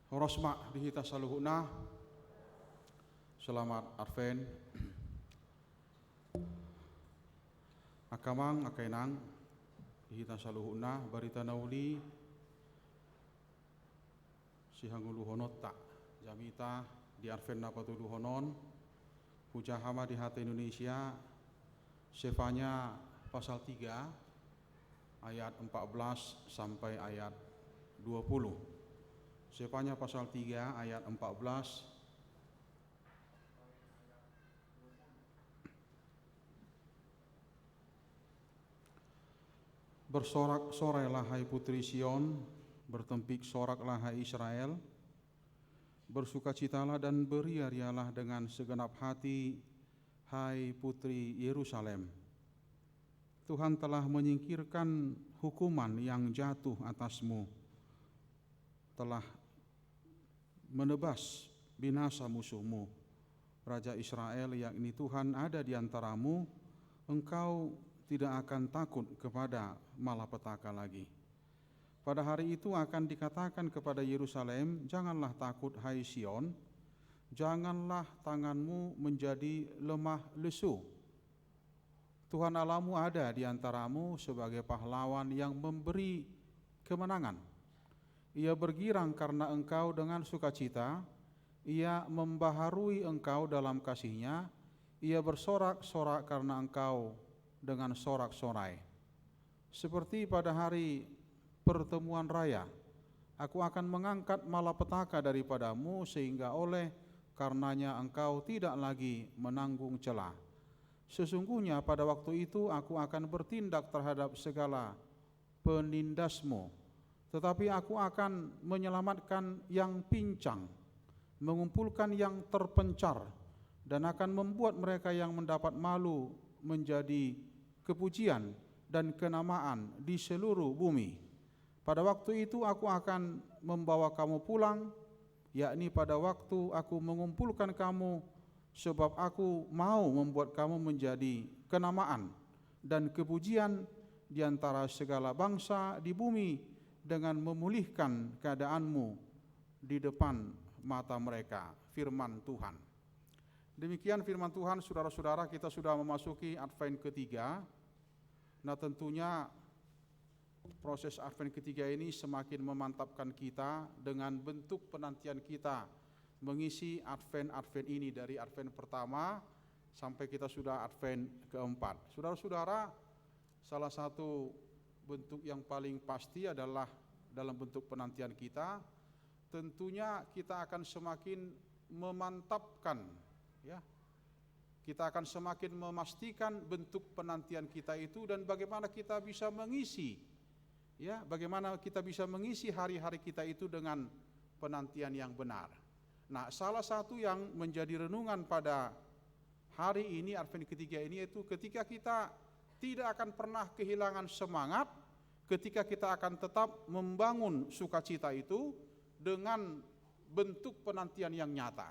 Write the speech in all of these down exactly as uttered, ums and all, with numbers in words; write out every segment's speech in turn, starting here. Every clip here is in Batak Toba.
Horas ma di hita saluhutna. Selamat Advent. Angka amang, angka inang, di hita saluhutna, barita na uli sihangoluhononta jamita di Advent na patoluhon on. Hujaha ma di hata Indonesia, Sefanya pasal tiga ayat empat belas sampai ayat dua puluh. Sefanya pasal tiga ayat empat belas. Bersorak-sorailah, hai putri Sion, bertempik soraklah, hai Israel. Bersukacitalah dan beria-rialah dengan segenap hati, hai putri Yerusalem. Tuhan telah menyingkirkan hukuman yang jatuh atasmu, telah menebas binasa musuhmu. Raja Israel, yakni Tuhan, ada di antaramu, engkau tidak akan takut kepada malapetaka lagi. Pada hari itu akan dikatakan kepada Yerusalem, "Janganlah takut, hai Sion, janganlah tanganmu menjadi lemah lesu. Tuhan Allahmu ada di antaramu sebagai pahlawan yang memberi kemenangan. Ia bergirang karena engkau dengan sukacita, Ia membaharui engkau dalam kasih-Nya, Ia bersorak-sorak karena engkau dengan sorak-sorai." Seperti pada hari pertemuan raya, Aku akan mengangkat malapetaka daripadamu, sehingga oleh karenanya engkau tidak lagi menanggung cela. Sesungguhnya pada waktu itu Aku akan bertindak terhadap segala penindasmu, tetapi Aku akan menyelamatkan yang pincang, mengumpulkan yang terpencar, dan akan membuat mereka yang mendapat malu menjadi kepujian dan kenamaan di seluruh bumi. Pada waktu itu Aku akan membawa kamu pulang, yakni pada waktu Aku mengumpulkan kamu, sebab Aku mau membuat kamu menjadi kenamaan dan kepujian di antara segala bangsa di bumi, dengan memulihkan keadaanmu di depan mata mereka. Firman Tuhan. Demikian firman Tuhan, saudara-saudara, kita sudah memasuki Advent ketiga. Nah, tentunya proses Advent ketiga ini semakin memantapkan kita dengan bentuk penantian kita mengisi Advent-Advent ini, dari Advent pertama sampai kita sudah Advent keempat. Saudara-saudara, salah satu bentuk yang paling pasti adalah dalam bentuk penantian kita, tentunya kita akan semakin memantapkan, ya, kita akan semakin memastikan bentuk penantian kita itu dan bagaimana kita bisa mengisi, ya, bagaimana kita bisa mengisi hari-hari kita itu dengan penantian yang benar. Nah, salah satu yang menjadi renungan pada hari ini, Advent ketiga ini, yaitu ketika kita tidak akan pernah kehilangan semangat, ketika kita akan tetap membangun sukacita itu dengan bentuk penantian yang nyata.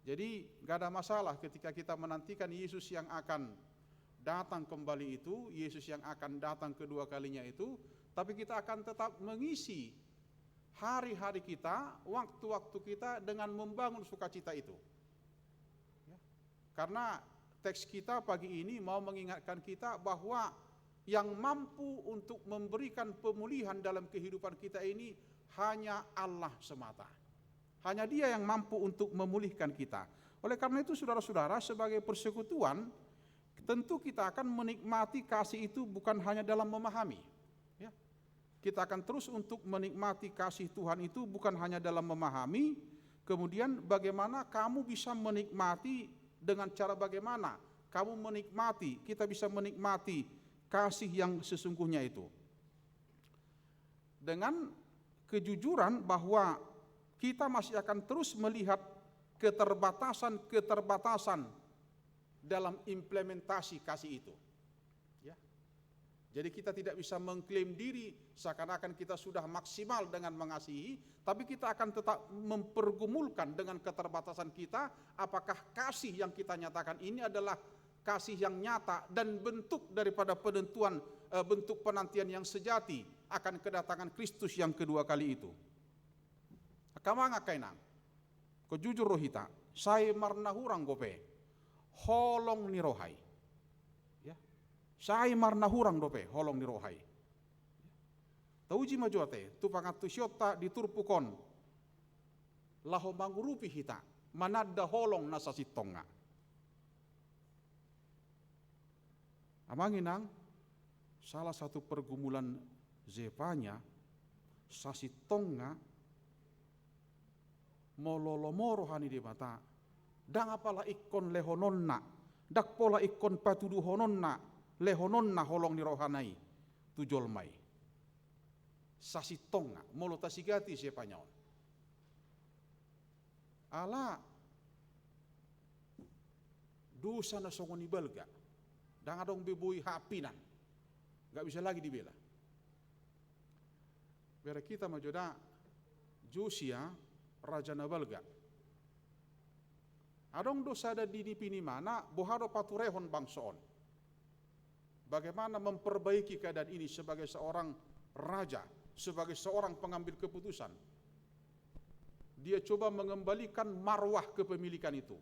Jadi, nggak ada masalah ketika kita menantikan Yesus yang akan datang kembali itu, Yesus yang akan datang kedua kalinya itu, tapi kita akan tetap mengisi hari-hari kita, waktu-waktu kita dengan membangun sukacita itu. Ya. Karena teks kita pagi ini mau mengingatkan kita bahwa yang mampu untuk memberikan pemulihan dalam kehidupan kita ini hanya Allah semata. Hanya Dia yang mampu untuk memulihkan kita. Oleh karena itu, saudara-saudara, sebagai persekutuan, tentu kita akan menikmati kasih itu bukan hanya dalam memahami. Ya. Kita akan terus untuk menikmati kasih Tuhan itu bukan hanya dalam memahami, kemudian bagaimana kamu bisa menikmati, dengan cara bagaimana kamu menikmati, kita bisa menikmati kasih yang sesungguhnya itu. Dengan kejujuran bahwa kita masih akan terus melihat keterbatasan-keterbatasan dalam implementasi kasih itu. Ya. Jadi kita tidak bisa mengklaim diri seakan-akan kita sudah maksimal dengan mengasihi, tapi kita akan tetap mempergumulkan dengan keterbatasan kita, apakah kasih yang kita nyatakan ini adalah kasih yang nyata dan bentuk daripada penentuan, eh, bentuk penantian yang sejati akan kedatangan Kristus yang kedua kali itu. Amang angka inang, ingkon jujur do hita, sai marnahurang dope holong ni roha i. Ya. Sai marnahurang dope holong ni roha i. Tauji ma jo ate tu pangantusionta di turpuk on, laho mangurupi hita mananda holong na sasintongna. Amang inang, salah satu pergumulan Zefanya, sasintongna, molo lomo roha ni Debata, ndang apala ingkon lehononna, ndang pola ingkon patuduhononna, lehononna holong ni rohana i tu jolma i. Sasintongna, molo tasigati Zefanya on. Ala dosa na songon i balga, ndang adong be boi haampunan, nggak bisa lagi dibela. Bereng hita ma jo da Josia, raja na balga. Adong do sada di nipinimana, boha do paturehon bangso on. Bagaimana memperbaiki keadaan ini sebagai seorang raja, sebagai seorang pengambil keputusan. Dia coba mengembalikan marwah kepemilikan itu.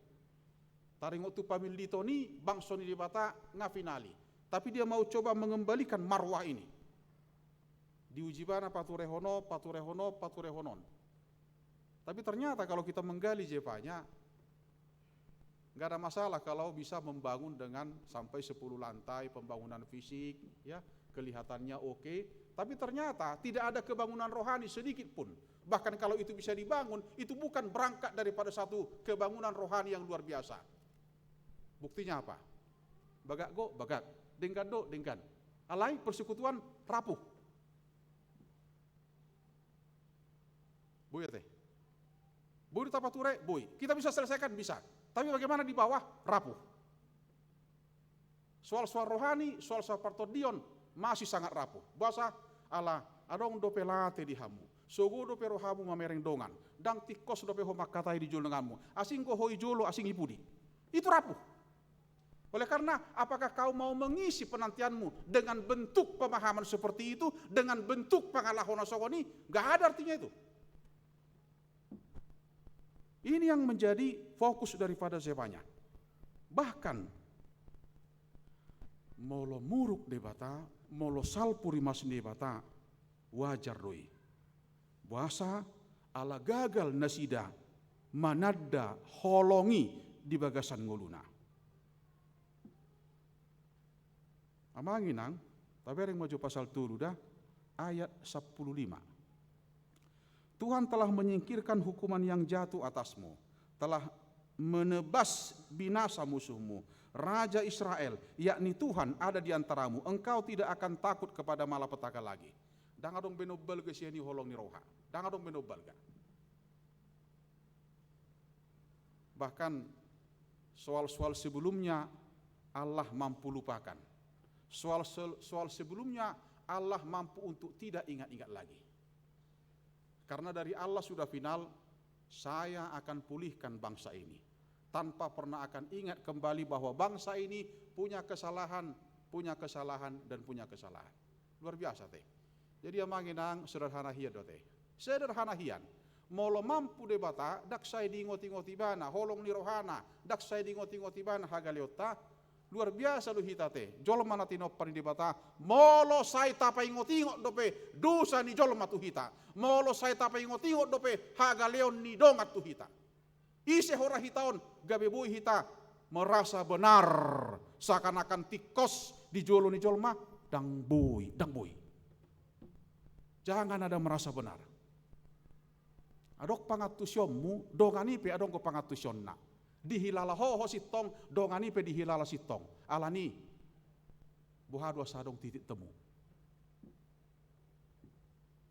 Taringot tu paminliton i, bangso ni Debata nga finali. Tapi dia mau coba mengembalikan marwah ini. Diuji ibana paturehon on, paturehon on, paturehon on. Tapi ternyata kalau kita menggali Zefanya, nggak ada masalah kalau bisa membangun dengan sampai sepuluh lantai, pembangunan fisik, ya, kelihatannya oke. Tapi ternyata tidak ada kebangunan rohani sedikit pun. Bahkan kalau itu bisa dibangun, itu bukan berangkat daripada satu kebangunan rohani yang luar biasa. Buktinya apa? Bagak do, bagak. Denggan do, denggan. Alai persekutuan rapuh. Boi ate. Boi do tapature, boi. Kita bisa selesaikan, bisa. Tapi bagaimana di bawah? Rapuh. Soal-soal rohani, soal-soal partondion, masih sangat rapuh. Boasa? Ala adong dope late di hamu. Sogo dope rohamu mamereng dongan. Ndang tingkos dope ho mangkatai di jolo donganmu. Asing do ho i jolo, asing i pudi. Itu rapuh. Oleh karena, apakah kau mau mengisi penantianmu dengan bentuk pemahaman seperti itu, dengan bentuk pangalaho na songon i? Nggak ada artinya itu. Ini yang menjadi fokus daripada Zefanya. Bahkan, molo muruk Debata, molo salpu rimas ni Debata, wajar do i. Boasa? Ala gagal nasida mananda holong i di bagasan ngoluna. Amang inang, tabereng ma jo pasal tolu da, ayat sampulu lima. Tuhan telah menyingkirkan hukuman yang jatuh atasmu, telah menebas binasa musuhmu. Raja Israel, yakni Tuhan, ada di antaramu. Engkau tidak akan takut kepada malapetaka lagi. Ndang adong be na umbalga sian i holong ni roha. Ndang adong be na umbalga. Bahkan soal-soal sebelumnya Allah mampu lupakan. Soal, soal sebelumnya Allah mampu untuk tidak ingat-ingat lagi. Karena dari Allah sudah final, saya akan pulihkan bangsa ini. Tanpa pernah akan ingat kembali bahwa bangsa ini punya kesalahan, punya kesalahan, dan punya kesalahan. Luar biasa te. Jadi amang inang, sederhana hian do te. Sederhana hian. Molo mampu Debata, ndang sai diingot-ingot ibana holong ni rohana, ndang sai diingot-ingot ibana hagaleonta. Luar biasa do hita te, jolma na tinompa ni Debata, molo sai tapaingot-ingot dope dosa ni jolma tu hita, molo sai tapaingot-ingot dope hagaleon ni dongan tu hita. Ise hora hita on, gabe boi hita merasa benar, seakan-akan tingkos di jolo ni jolma? Ndang boi, ndang boi. Jangan ada merasa benar. Adong pangantusionmu, dongan i pe adong do pangantusionna. Dihilala ho, ho sintong, dongan i pe dihilala sintong. Alani, boha do asa adong titik temu?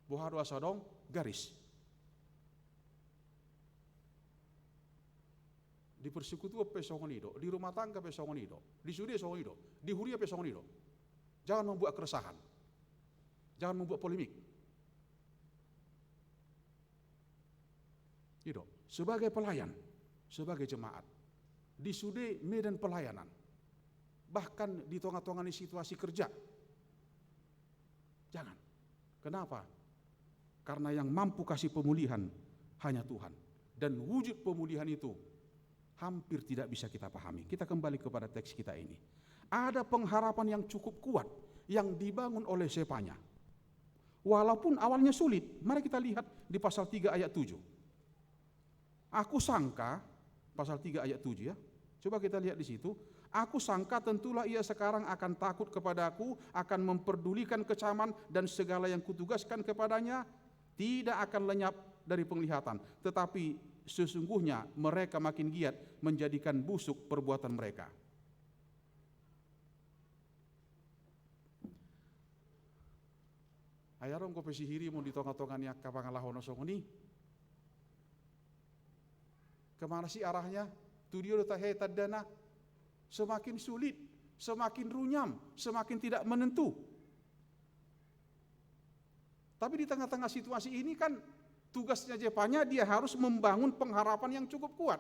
Boha do asa adong garis? Di persekutuan pe songon i do, di rumah tangga pe songon i do, di sude songon i do, di huria pe songon i do. Jangan membuat keresahan. Jangan membuat polemik. I do, sebagai pelayan, sebagai jemaat, di sude medan pelayanan, bahkan di tonga-tonga ni situasi kerja, jangan. Kenapa? Karena yang mampu kasih pemulihan Hanya Tuhan. Dan wujud pemulihan itu hampir tidak bisa kita pahami. Kita kembali kepada teks kita ini. Ada pengharapan yang cukup kuat yang dibangun oleh Zefanya. Walaupun awalnya sulit, mari kita lihat di pasal tiga ayat tujuh. Aku sangka, pasal tiga ayat tujuh ya. Coba kita lihat di situ. Aku sangka tentulah ia sekarang akan takut kepadaku, akan memperdulikan kecaman dan segala yang kutugaskan kepadanya tidak akan lenyap dari penglihatan. Tetapi sesungguhnya mereka makin giat menjadikan busuk perbuatan mereka. Ai adong dope sihirimu di tonga-tonga ni angka pangalaho na songon i. Kemana sih arahnya? Tu dia do tahe tandana. Semakin sulit, semakin runyam, semakin tidak menentu. Tapi di tengah-tengah situasi ini kan tugasnya Zefanya, dia harus membangun pengharapan yang cukup kuat.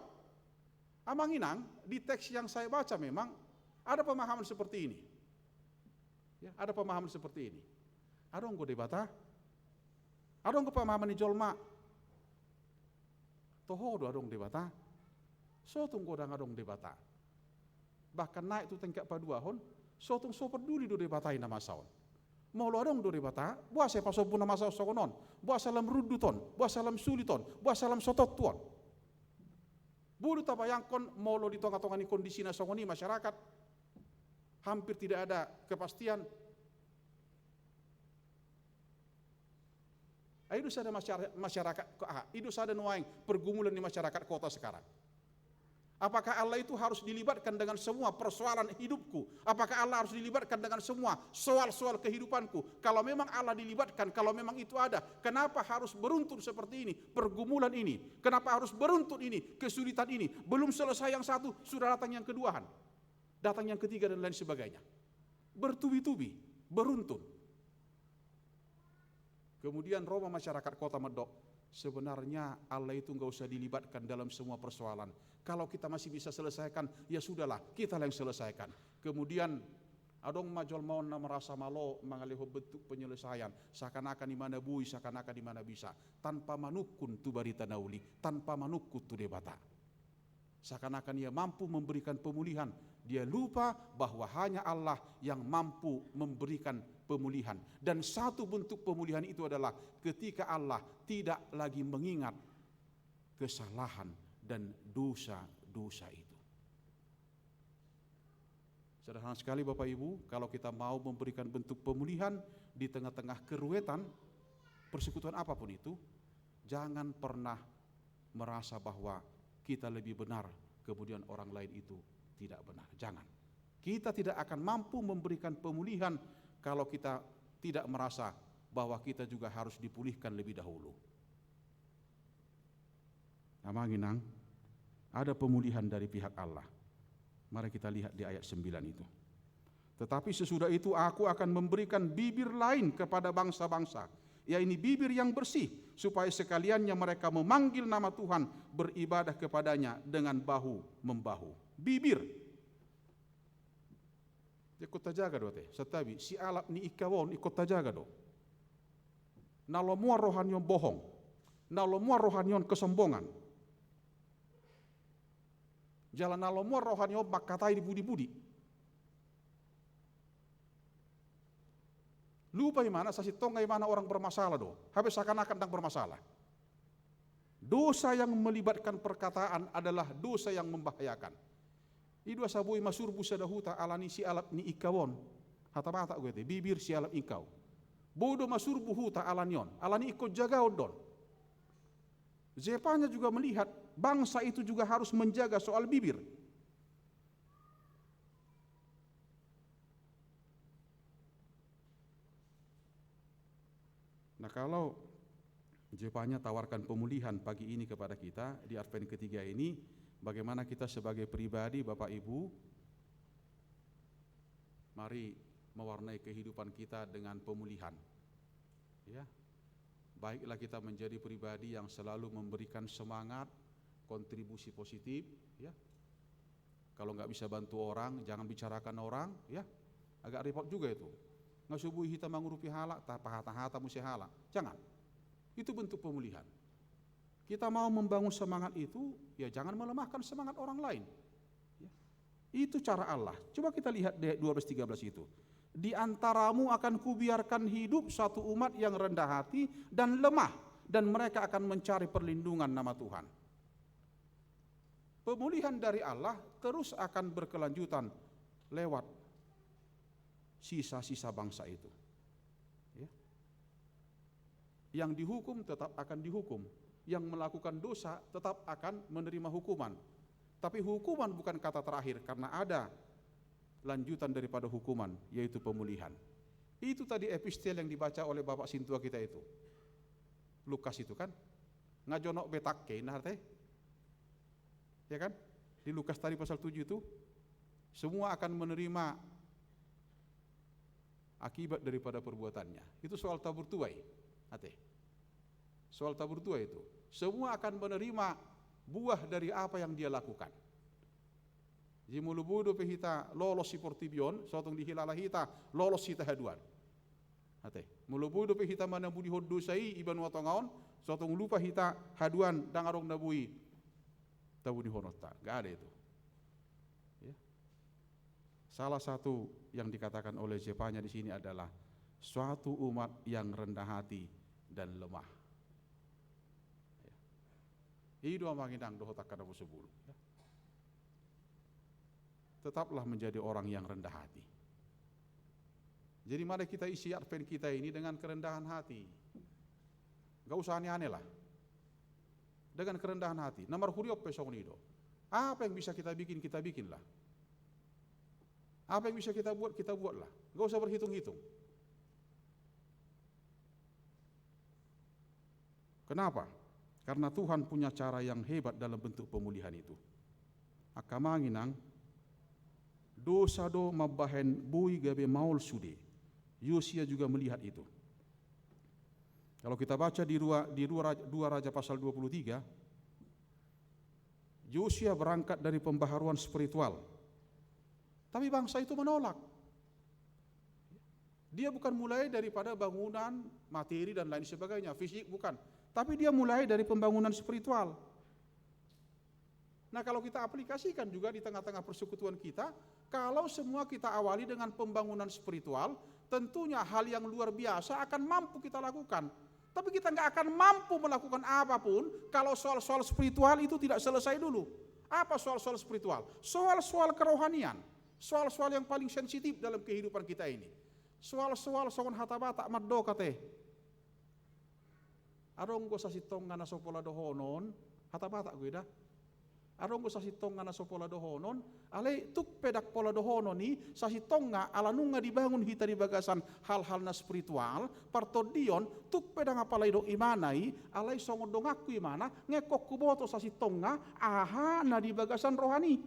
Amang inang, di teks yang saya baca memang ada pemahaman seperti ini. Ya, ada pemahaman seperti ini. Adong do Debata. Adong do pemahaman ni jolma. Toho do adong Debata. So tung godang adong Debata. Bahkan naik tu tingkat paduahon, so tung so parduli do Debata i na masa on. Molo adong do Debata, boasa pasombu na masa on songon on, boasa lam rundut on, boasa lam sulit on, boasa lam so tontu on. Boi do tabayangkon molo di tonga-tonga ni kondisi na songon i masyarakat, hampir tidak ada kepastian. Ai i do sada masyara-, masyarakat, ah, i do sada nuaeng pergumulan di masyarakat kota sekarang. Apakah Allah itu harus dilibatkan dengan semua persoalan hidupku? Apakah Allah harus dilibatkan dengan semua soal-soal kehidupanku? Kalau memang Allah dilibatkan, kalau memang itu ada, kenapa harus beruntun seperti ini? Pergumulan ini, kenapa harus beruntun ini? Kesulitan ini, belum selesai yang satu, sudah datang yang keduaan. Datang yang ketiga dan lain sebagainya. Bertubi-tubi, beruntun. Kemudian ro ma masyarakat kota mandok, sebenarnya Allah itu nggak usah dilibatkan dalam semua persoalan. Kalau kita masih bisa selesaikan, ya sudahlah, kitalah yang selesaikan. Kemudian adong ma jolma on na merasa malo mangalehon bentuk penyelesaian, seakan-akan imana boi, seakan-akan imana bisa, tanpa manungkun tu barita na uli, tanpa manungkun tu Debata. Seakan-akan ia mampu memberikan pemulihan. Dia lupa bahwa hanya Allah yang mampu memberikan pemulihan. Dan satu bentuk pemulihan itu adalah ketika Allah tidak lagi mengingat kesalahan dan dosa-dosa itu. Sederhana sekali, Bapak Ibu, kalau kita mau memberikan bentuk pemulihan di tengah-tengah keruwetan, persekutuan apapun itu, jangan pernah merasa bahwa kita lebih benar, kemudian orang lain itu tidak benar. Jangan. Kita tidak akan mampu memberikan pemulihan kalau kita tidak merasa bahwa kita juga harus dipulihkan lebih dahulu. Amang inang, ada pemulihan dari pihak Allah. Mari kita lihat di ayat sembilan itu. Tetapi sesudah itu aku akan memberikan bibir lain kepada bangsa-bangsa, ya ini bibir yang bersih, supaya sekaliannya mereka memanggil nama Tuhan, beribadah kepadanya dengan bahu-membahu. Bibir. Ingkon tajaga do ate, santabi, sialap ni ingkau on ingkon tajaga do. Na lomoan roha ni on bohong, na lomoan roha ni on kesombongan. Jala na lomoan roha ni on mangkatai di pudi-pudi. Lupa imana, sasintongna imana orang bermasalah do, hape seakan-akan ndang bermasalah. Dosa yang melibatkan perkataan adalah dosa yang membahayakan. I do asa boi masurbu sada huta ala ni sialap ni ingkau on. Hata Batak do ate, bibir sialap ingkau. Boi do masurbu huta ala ni on, ala ni ingkon jagaon do on. Zefanya juga melihat bangsa itu juga harus menjaga soal bibir. Nah, kalau Zefanya tawarkan pemulihan pagi ini kepada kita di Advent ketiga ini, bagaimana kita sebagai pribadi, Bapak Ibu, mari mewarnai kehidupan kita dengan pemulihan. Ya. Baiklah kita menjadi pribadi yang selalu memberikan semangat, kontribusi positif, ya. Kalau nggak bisa bantu orang, jangan bicarakan orang, ya. Agak repot juga itu. Nggak so boi hita mangurupi halak, tapahata-hata muse halak. Jangan. Itu bentuk pemulihan. Kita mau membangun semangat itu, ya jangan melemahkan semangat orang lain. Ya. Itu cara Allah. Coba kita lihat di ayat dua belas tiga belas itu. "Di antaramu akan kubiarkan hidup satu umat yang rendah hati dan lemah, dan mereka akan mencari perlindungan nama Tuhan." Pemulihan dari Allah terus akan berkelanjutan lewat sisa-sisa bangsa itu. Ya. Yang dihukum tetap akan dihukum. Yang melakukan dosa tetap akan menerima hukuman. Tapi hukuman bukan kata terakhir, karena ada lanjutan daripada hukuman, yaitu pemulihan. Itu tadi epistel yang dibaca oleh Bapak Sintua kita itu. Lukas itu kan. Nga jonok be tangke, inna hata i. Ya kan? Di Lukas tadi pasal tujuh itu, semua akan menerima akibat daripada perbuatannya. Itu soal tabur tuai. Ate. Soal tabur tuai itu. Semua akan menerima buah dari apa yang dia lakukan. Jadi molo boi dope hita lolos di portibi on, so tung dihilala hita, lolos hita haduan. Ate. Molo boi dope hita manabunihon dosa i, i banua tonga on, so tung lupa hita haduan, ndang adong na boi tabunihononta. Nggak ada itu. Ya. Salah satu yang dikatakan oleh Zefanya di sini adalah suatu umat yang rendah hati dan lemah. Ya. I do, amang inang dohot angka na poso bulung. Ya. Tetaplah menjadi orang yang rendah hati. Jadi mari kita isi Advent kita ini dengan kerendahan hati. Nggak usah aneh-aneh lah. Dengan kerendahan hati. Na marhurion pe songon i do. Apa yang bisa kita bikin, kita bikinlah. Apa yang bisa kita buat, kita buatlah. Nggak usah berhitung-hitung. Kenapa? Karena Tuhan punya cara yang hebat dalam bentuk pemulihan itu. Angka amang inang, dosa do mambahen boi gabe maol sude. Yosia juga melihat itu. Kalau kita baca di dua, di dua Raja, dua Raja pasal dua puluh tiga, Yosia berangkat dari pembaharuan spiritual. Tapi bangsa itu menolak. Dia bukan mulai daripada bangunan, materi, dan lain sebagainya, fisik, bukan. Tapi dia mulai dari pembangunan spiritual. Nah, kalau kita aplikasikan juga di tengah-tengah persekutuan kita, kalau semua kita awali dengan pembangunan spiritual, tentunya hal yang luar biasa akan mampu kita lakukan. Tapi kita nggak akan mampu melakukan apapun kalau soal-soal spiritual itu tidak selesai dulu. Apa soal-soal spiritual? Soal-soal kerohanian. Soal-soal yang paling sensitif dalam kehidupan kita ini. Soal-soal songon hata Batak mandok ate. Adong do sasintongna na so pola dohonon, hata Batak do i da. Adong do sasintongna na so pola dohonon, alai tung pe ndang pola dohonon i, sasintongna ala nunga dibangun hita di bagasan hal-hal na spiritual, partondion, tung pe ndang apala didok imana i, alai songon donganku imana, nga ingkon huboto sasintongna aha na di bagasan rohana i.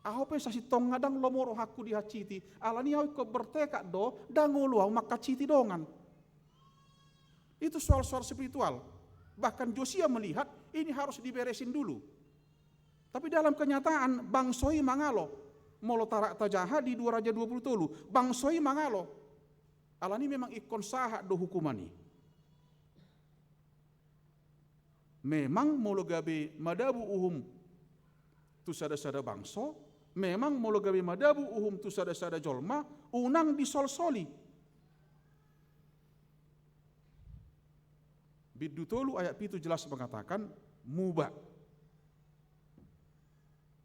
Ahu pe sasintongna ndang lomo rohangku di hansiti, alani ahu ingkon bertekad do, ndang olo ahu manghansiti dongan. Itu soal-soal spiritual. Bahkan Yosia melihat ini harus diberesin dulu. Tapi dalam kenyataan, bangso i mangalo. Molo tarak tajaha di dua Raja dua puluh tolu, bangso i mangalo. Alani memang ingkon sahat do hukuman i. Memang molo gabe madabu uhum tu sada-sada bangso, memang molo gabe madabu uhum tu sada-sada jolma, unang disolsoli. Bindu tolu ayat pitu jelas mengatakan, muba.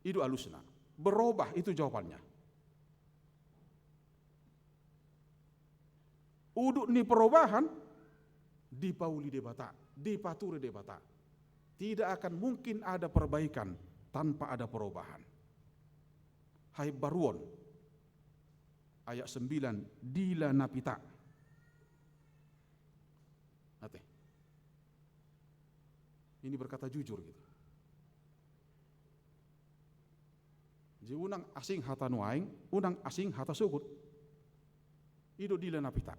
I do alusna. Berubah, itu jawabannya. Udut ni perubahan, dipauli Debata, dipature Debata. Tidak akan mungkin ada perbaikan tanpa ada perubahan. Haimbaruon, ayat sembilan, dila na pita. Ate. Ini berkata jujur gitu. Jadi unang asing hata nuaeng, unang asing hata sogot. I do dila na pita.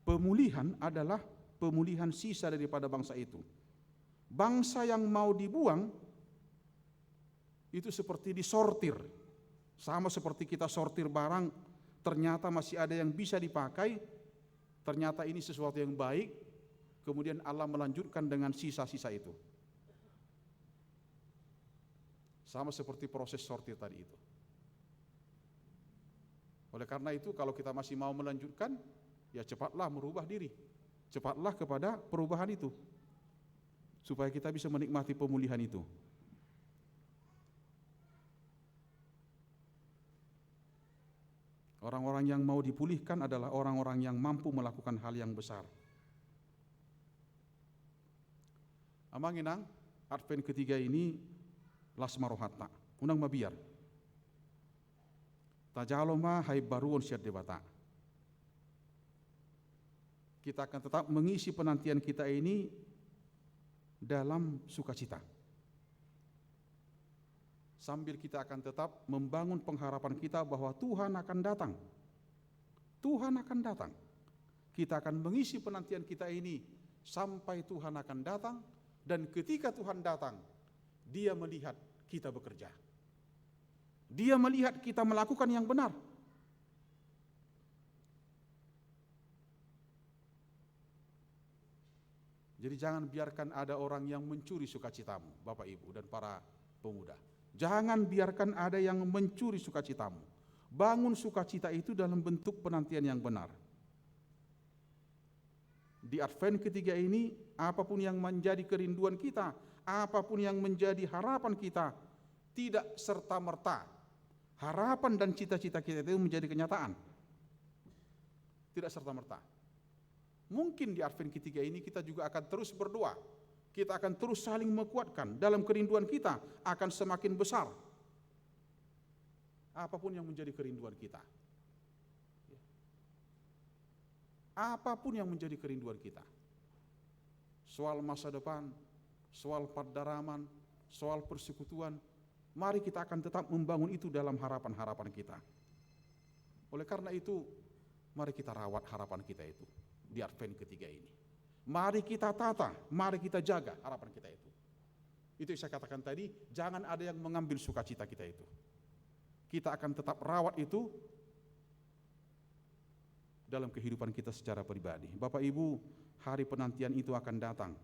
Pemulihan adalah pemulihan sisa daripada bangsa itu. Bangsa yang mau dibuang itu seperti disortir. Sama seperti kita sortir barang, ternyata masih ada yang bisa dipakai, ternyata ini sesuatu yang baik, kemudian Allah melanjutkan dengan sisa-sisa itu. Sama seperti proses sortir tadi itu. Oleh karena itu, kalau kita masih mau melanjutkan, ya cepatlah merubah diri. Cepatlah kepada perubahan itu. Supaya kita bisa menikmati pemulihan itu. Orang-orang yang mau dipulihkan adalah orang-orang yang mampu melakukan hal yang besar. Amang inang, Advent ketiga ini las ma rohanta. Unang mabiar. Tajalo ma haimbaruon sian Debata. Kita akan tetap mengisi penantian kita ini dalam sukacita. Sambil kita akan tetap membangun pengharapan kita bahwa Tuhan akan datang. Tuhan akan datang. Kita akan mengisi penantian kita ini sampai Tuhan akan datang, dan ketika Tuhan datang, Dia melihat kita bekerja. Dia melihat kita melakukan yang benar. Jadi jangan biarkan ada orang yang mencuri sukacitamu, Bapak Ibu dan para pemuda. Jangan biarkan ada yang mencuri sukacitamu. Bangun sukacita itu dalam bentuk penantian yang benar. Di Advent ketiga ini, apapun yang menjadi kerinduan kita, apapun yang menjadi harapan kita, tidak serta-merta harapan dan cita-cita kita itu menjadi kenyataan. Tidak serta-merta. Mungkin di Advent ketiga ini kita juga akan terus berdoa. Kita akan terus saling menguatkan. Dalam kerinduan kita akan semakin besar. Apapun yang menjadi kerinduan kita. Apapun yang menjadi kerinduan kita. Soal masa depan, soal pandaraman, soal persekutuan, mari kita akan tetap membangun itu dalam harapan-harapan kita. Oleh karena itu, mari kita rawat harapan kita itu di Advent ketiga ini. Mari kita tata, mari kita jaga harapan kita itu. Itu yang saya katakan tadi, jangan ada yang mengambil sukacita kita itu. Kita akan tetap rawat itu dalam kehidupan kita secara pribadi. Bapak Ibu, hari penantian itu akan datang.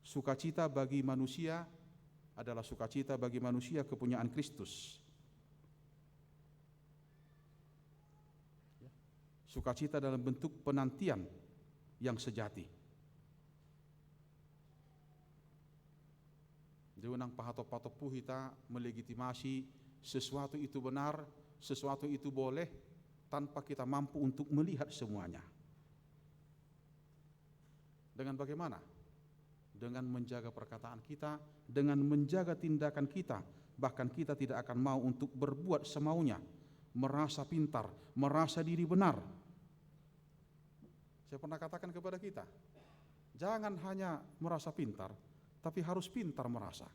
Sukacita bagi manusia adalah sukacita bagi manusia kepunyaan Kristus. Ya. Sukacita dalam bentuk penantian yang sejati. Jadi unang pahatop-hatop hita melegitimasi sesuatu itu benar, sesuatu itu boleh, tanpa kita mampu untuk melihat semuanya. Dengan bagaimana? Dengan menjaga perkataan kita, dengan menjaga tindakan kita. Bahkan kita tidak akan mau untuk berbuat semaunya, merasa pintar, merasa diri benar. Saya pernah katakan kepada kita, jangan hanya merasa pintar, tapi harus pintar merasa.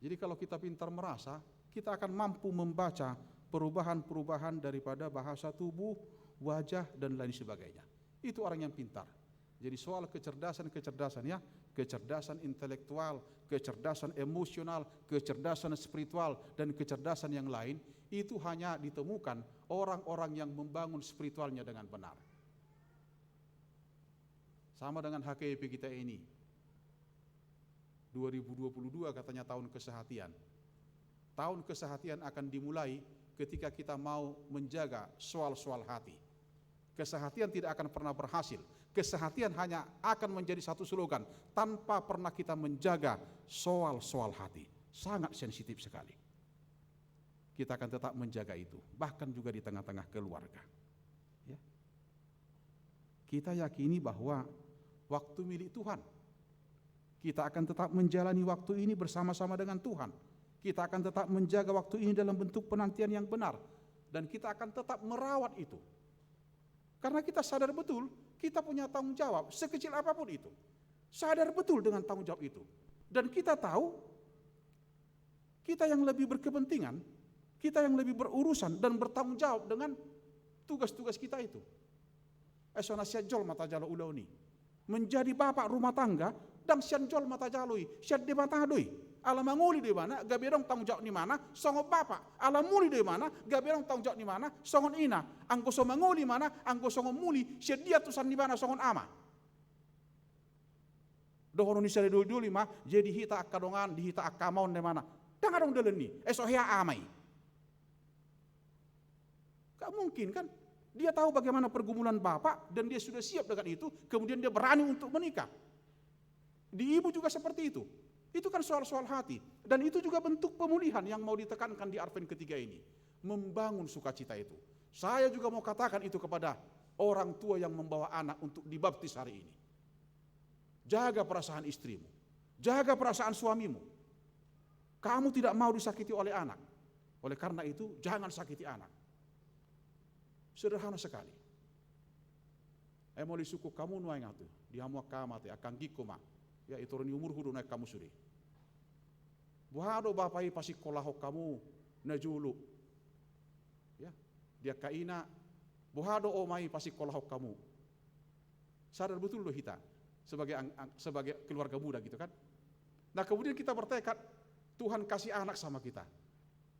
Jadi kalau kita pintar merasa, kita akan mampu membaca perubahan-perubahan daripada bahasa tubuh, wajah, dan lain sebagainya. Itu orang yang pintar. Jadi soal kecerdasan-kecerdasan, ya, kecerdasan intelektual, kecerdasan emosional, kecerdasan spiritual, dan kecerdasan yang lain, itu hanya ditemukan orang-orang yang membangun spiritualnya dengan benar. Sama dengan H K I P kita ini. Dua ribu dua puluh dua katanya tahun kesehatian. Tahun kesehatian akan dimulai ketika kita mau menjaga soal-soal hati. Kesehatian tidak akan pernah berhasil. Kesehatian hanya akan menjadi satu slogan tanpa pernah kita menjaga soal-soal hati. Sangat sensitif sekali. Kita akan tetap menjaga itu, bahkan juga di tengah-tengah keluarga. Ya. Kita yakini bahwa waktu milik Tuhan. Kita akan tetap menjalani waktu ini bersama-sama dengan Tuhan. Kita akan tetap menjaga waktu ini dalam bentuk penantian yang benar. Dan kita akan tetap merawat itu. Karena kita sadar betul, kita punya tanggung jawab, sekecil apapun itu. Sadar betul dengan tanggung jawab itu. Dan kita tahu, kita yang lebih berkepentingan, kita yang lebih berurusan dan bertanggung jawab dengan tugas-tugas kita itu. Eh, songon na sian jolma tajalo ulaon i. Menjadi bapak rumah tangga, ndang sian jolma tajalo i, sian Debata do i. Ala mangoli do ibana, gabe adong tanggung jawab ni ibana songon bapa. Ala muli do ibana, gabe adong tanggung jawab ni ibana songon ina. Anggo so mangoli ibana, anggo songon muli, sian dia tusan ni ibana songon ama? Dohonon ni sada doli-doli ma, jadi hita angka dongan, di hita angka ama on do ibana. Ndang adong dalan i, eh, so hea ama i. Gak mungkin kan? Dia tahu bagaimana pergumulan bapak dan dia sudah siap dengan itu, kemudian dia berani untuk menikah. Di ibu juga seperti itu. Itu kan soal-soal hati. Dan itu juga bentuk pemulihan yang mau ditekankan di Advent ketiga ini. Membangun sukacita itu. Saya juga mau katakan itu kepada orang tua yang membawa anak untuk dibaptis hari ini. Jaga perasaan istrimu. Jaga perasaan suamimu. Kamu tidak mau disakiti oleh anak. Oleh karena itu, jangan sakiti anak. Sederhana sekali. Ai molo disungkun hamu nuaeng, ate, di hamu angka ama, ate, angka anggingku ma. Ya, i toru ni umurhu do nuaeng hamu sude. Boha do bapa i pasingkolahon hamu najolo? Ya, di angka ina, boha do oma i pasingkolahon hamu? Sadar betul do hita sebagai ang-, ang-, sebagai keluarga muda gitu kan. Nah, kemudian kita bertekad, Tuhan kasih anak sama kita.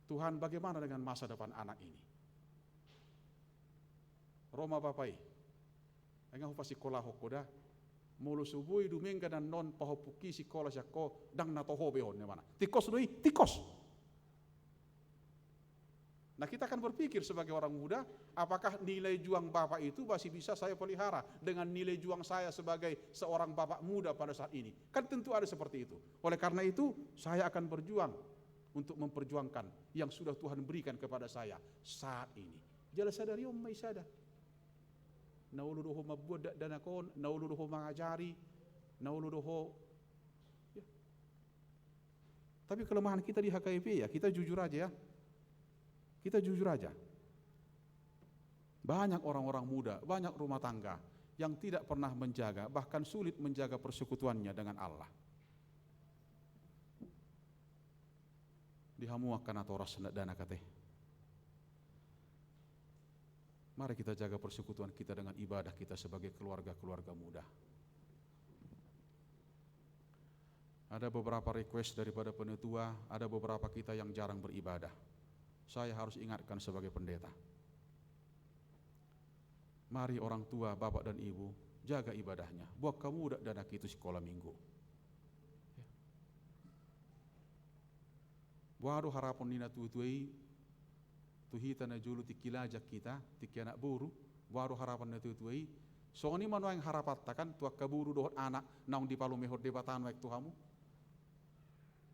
Tuhan, bagaimana dengan masa depan anak ini? Ro ma bapa i. Ai nga hupasingkolahon ho da. Molo so boi dumenggan annon pahompungki singkola sian ho, ndang na toho be on, ninna ibana. Tingkos do i, tingkos. Nah, kita akan berpikir sebagai orang muda, apakah nilai juang bapak itu masih bisa saya pelihara dengan nilai juang saya sebagai seorang bapak muda pada saat ini? Kan tentu ada seperti itu. Oleh karena itu, saya akan berjuang untuk memperjuangkan yang sudah Tuhan berikan kepada saya saat ini. Jala sadari on ma i sada. Na olo do ho mambuat dakdanak on, na olo do ho mangajari, na olo do ho. Ya. Tapi kelemahan kita di H K I P ya, kita jujur aja ya. Kita jujur aja. Banyak orang-orang muda, banyak rumah tangga yang tidak pernah menjaga, bahkan sulit menjaga persekutuannya dengan Allah. Di hamu angka natoras, dakdanak, ate. Mari kita jaga persekutuan kita dengan ibadah kita sebagai keluarga-keluarga muda. Ada beberapa request daripada penatua, ada beberapa kita yang jarang beribadah. Saya harus ingatkan sebagai pendeta. Mari orang tua, bapak dan ibu, jaga ibadahnya. Buat hamu dakdanak itu sikola minggu. Ya. Boha do harapon ni natua-tua i tu hita najolo tingki lajang hita, tingki anak boru, boha do harapon ni natua-tua i? Songon i ma nuaeng harapanta kan, tu angka boru dohot anak naung dipalumehon Debata nuaeng tu hamu.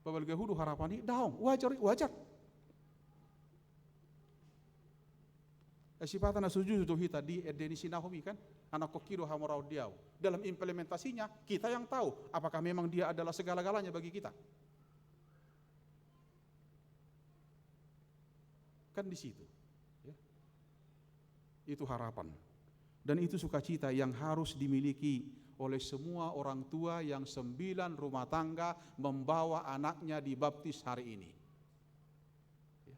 Pabalga ho do harapan i? Daong, wajar, wajar. Eh, sipata na so jujur do hita di ende ni si Naomi kan, anakhonki do hamoraon di ahu. Dalam implementasinya, kita yang tahu apakah memang dia adalah segala-galanya bagi kita. Kan di situ. Ya. Itu harapan. Dan itu sukacita yang harus dimiliki oleh semua orang tua yang sembilan rumah tangga membawa anaknya dibaptis hari ini. Ya.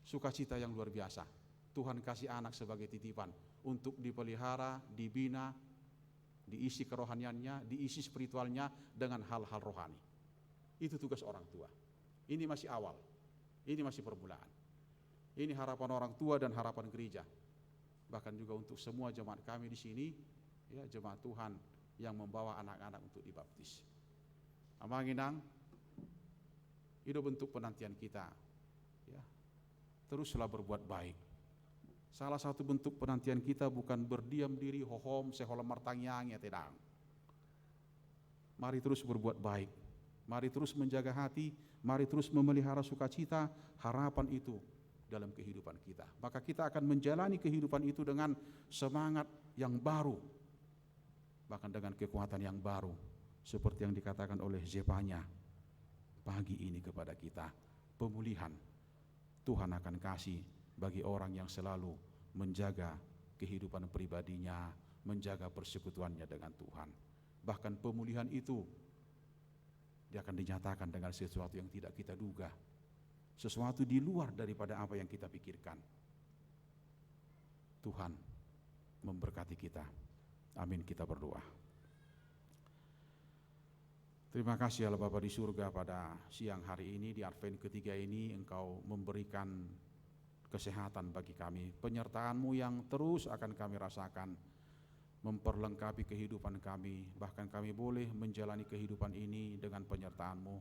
Sukacita yang luar biasa. Tuhan kasih anak sebagai titipan untuk dipelihara, dibina, diisi kerohaniannya, diisi spiritualnya dengan hal-hal rohani. Itu tugas orang tua. Ini masih awal. Ini masih permulaan. Ini harapan orang tua dan harapan gereja. Bahkan juga untuk semua jemaat kami di sini, ya, jemaat Tuhan yang membawa anak-anak untuk dibaptis. Amang inang, i do bentuk penantian kita. Ya. Teruslah berbuat baik. Salah satu bentuk penantian kita bukan berdiam diri, hohom, sai holan martangiang, ya tidak. Mari terus berbuat baik. Mari terus menjaga hati, mari terus memelihara sukacita, harapan itu dalam kehidupan kita. Maka kita akan menjalani kehidupan itu dengan semangat yang baru, bahkan dengan kekuatan yang baru, seperti yang dikatakan oleh Zefanya pagi ini kepada kita. Pemulihan Tuhan akan kasih bagi orang yang selalu menjaga kehidupan pribadinya, menjaga persekutuannya dengan Tuhan. Bahkan pemulihan itu, dia akan dinyatakan dengan sesuatu yang tidak kita duga, sesuatu di luar daripada apa yang kita pikirkan. Tuhan memberkati kita. Amin, kita berdoa. Terima kasih Allah Bapa di surga, pada siang hari ini di Advent ketiga ini Engkau memberikan kesehatan bagi kami. Penyertaan-Mu yang terus akan kami rasakan, memperlengkapi kehidupan kami, bahkan kami boleh menjalani kehidupan ini dengan penyertaan-Mu.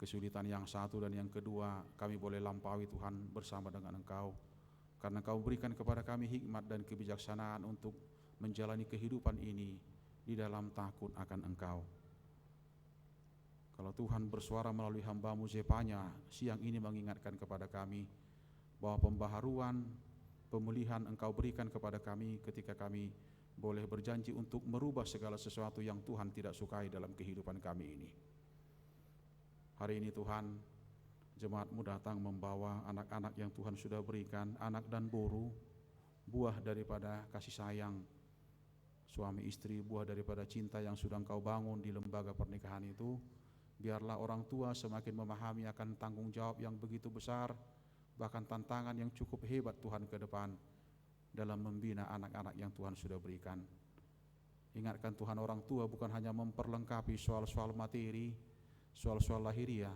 Kesulitan yang satu dan yang kedua kami boleh lampaui Tuhan bersama dengan Engkau, karena Engkau berikan kepada kami hikmat dan kebijaksanaan untuk menjalani kehidupan ini di dalam takut akan Engkau. Kalau Tuhan bersuara melalui hamba-Mu Zefanya siang ini mengingatkan kepada kami bahwa pembaharuan, pemulihan Engkau berikan kepada kami ketika kami boleh berjanji untuk merubah segala sesuatu yang Tuhan tidak sukai dalam kehidupan kami ini. Hari ini Tuhan, jemaat-Mu datang membawa anak-anak yang Tuhan sudah berikan, anak dan boru, buah daripada kasih sayang suami istri, buah daripada cinta yang sudah Engkau bangun di lembaga pernikahan itu. Biarlah orang tua semakin memahami akan tanggung jawab yang begitu besar, bahkan tantangan yang cukup hebat Tuhan ke depan dalam membina anak-anak yang Tuhan sudah berikan. Ingatkan Tuhan, orang tua bukan hanya memperlengkapi soal-soal materi, soal-soal lahiriah,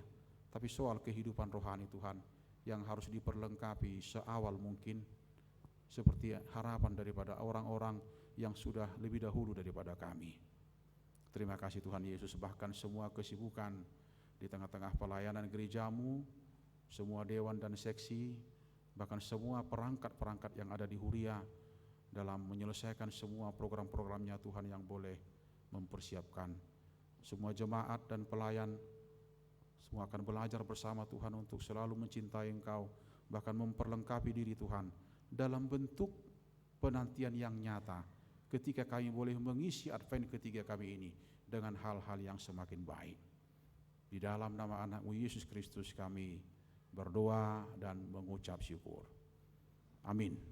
tapi soal kehidupan rohani Tuhan yang harus diperlengkapi seawal mungkin, seperti harapan daripada orang-orang yang sudah lebih dahulu daripada kami. Terima kasih Tuhan Yesus, bahkan semua kesibukan di tengah-tengah pelayanan gereja-Mu, semua dewan dan seksi, bahkan semua perangkat-perangkat yang ada di huria dalam menyelesaikan semua program-programnya Tuhan yang boleh mempersiapkan. Semua jemaat dan pelayan, semua akan belajar bersama Tuhan untuk selalu mencintai Engkau, bahkan memperlengkapi diri Tuhan dalam bentuk penantian yang nyata ketika kami boleh mengisi Advent ketiga kami ini dengan hal-hal yang semakin baik. Di dalam nama Anak-Mu Yesus Kristus kami berdoa dan mengucap syukur. Amin.